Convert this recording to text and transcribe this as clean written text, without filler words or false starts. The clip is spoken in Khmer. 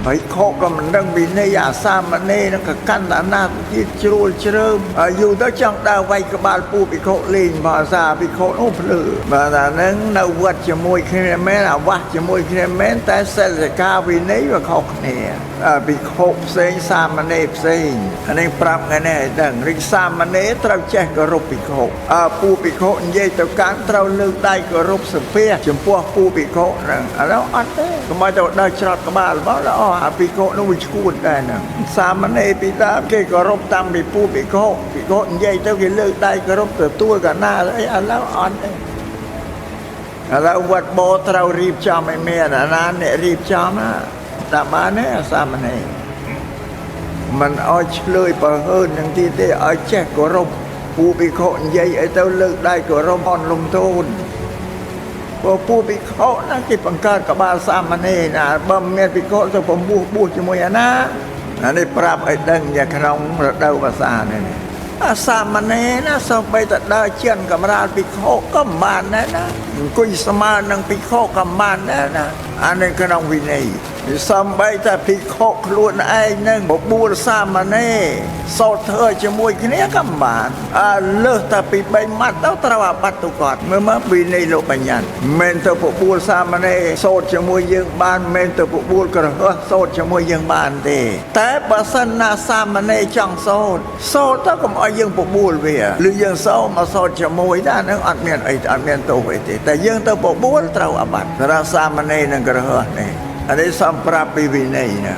ភិក្ខុក៏មិនដឹងវិន័យអាសាមណេរនឹងក៏កាន់តែណាទៀតជ្រួលជ្រើមហើយយូរទៅចង់ដើរវាយក្បាលពូភិក្ខុលេងភាសាភិក្ខុនោះភ្លឺបាទអាហ្នឹងនៅវត្តជាមួយគ្នាមែនអាវាសជាមួយគ្នាមែនតែសិលសិក្ខាវិន័យវាខុសគ្នាភិក្ខុផ្សេងសាមណេរផ្សេងអានេះប្រាប់ថ្ងៃនេះឲ្យដឹងរិចសាមណេរត្រូវចេះគោរពភិក្ខុអើពូភិក្ខុនិយាយទៅកាន់ត្រូវលើកដៃគោរពសំពះចំពោះពូភិក្ខុហ្នឹងឥឡូវអត់ទេកុំឲ្យទៅដើរច្រត់ក្បាលមកល្អអាភិក្ខុនោះវាឈួតដែរហ្នឹងសាមណេរពីដើមគេគោរពតាមពីពូភិក្ខុភិក្ខុនិយាយទៅគេលើកដៃគោរពទទួលកណាអីឥឡូវអត់ទេឥឡូវវត្តបោត្រូវរៀបចំឲ្យមានអាណាអ្នករៀបចំណាតាមបានទេអាសាមណេរមិនឲ្យឆ្លើយបើហើននឹងទីទេឲ្យចេះគោរពពូភិក្ខុនិយាយអីទៅលើកដៃគោរពអន់លំទោនព្រោះពូភិក្ខុណាគេបង្កើតក្បាលសាមណេរណាបើមិនមានភិក្ខុទៅបំពោះបួសជាមួយអាណាអានេះប្រាប់ឲ្យដឹងយ៉ាងក្នុងរដូវវស្សានេះអាសាមណេរណាសូម្បីតែដើរជិនកម្រាលភិក្ខុក៏មិនបានដែរណាអង្គុយស្មើនឹងភិក្ខុក៏មិនបានដែរណាអានេះក្នុងវិន័យសំបីតែភិក្ខុខ្លួនឯងនឹងបបួលសាមណេរសោតធ្វើជាមួយគ្នាក៏មិនបានអើលើសតែពី3ម៉ាត់ទៅត្រូវអាបត្តិទុគាត់មើលមកវិន័យលោកបញ្ញត្តិមិនទៅបបួលសាមណេរសោតជាមួយយើងបានមិនទៅបបួលក្រហោះសោតជាមួយយើងបានទេតែបើសិនណាសាមណេរចង់សោតសោតទៅកុំឲ្យយើងបបួលវាឬយើងសោតមកសោតជាមួយតែអានឹងអត់មានអីអត់មានទោសអីទេតែយើងទៅបបួលត្រូវអាបត្តិសម្រាប់សាមណេរនិងក្រហោះនេះអានេះសំប្រាប់ពីវិន័យណា